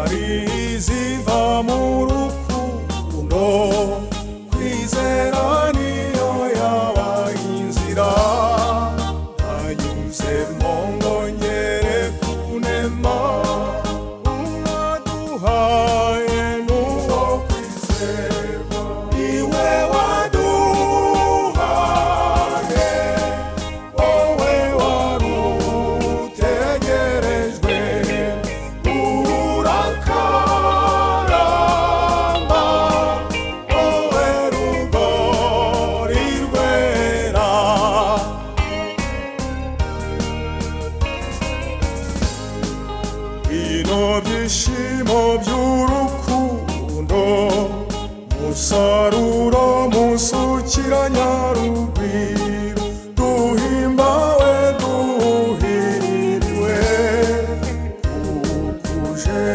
Intwari ziva mu rukundo, kwizera niyo yabaye inzira nanyuzemo ngo ngere kunema. Uwaduhaye n'uwo kwizerwa, niwe waduhaye, wowe wari utegerejwe, urakaramba, wowe rugori rwera. Bino byishimo by'urukundo, musaruro musukiranyarugwiro, duhimbawe duhiriwe kukuje.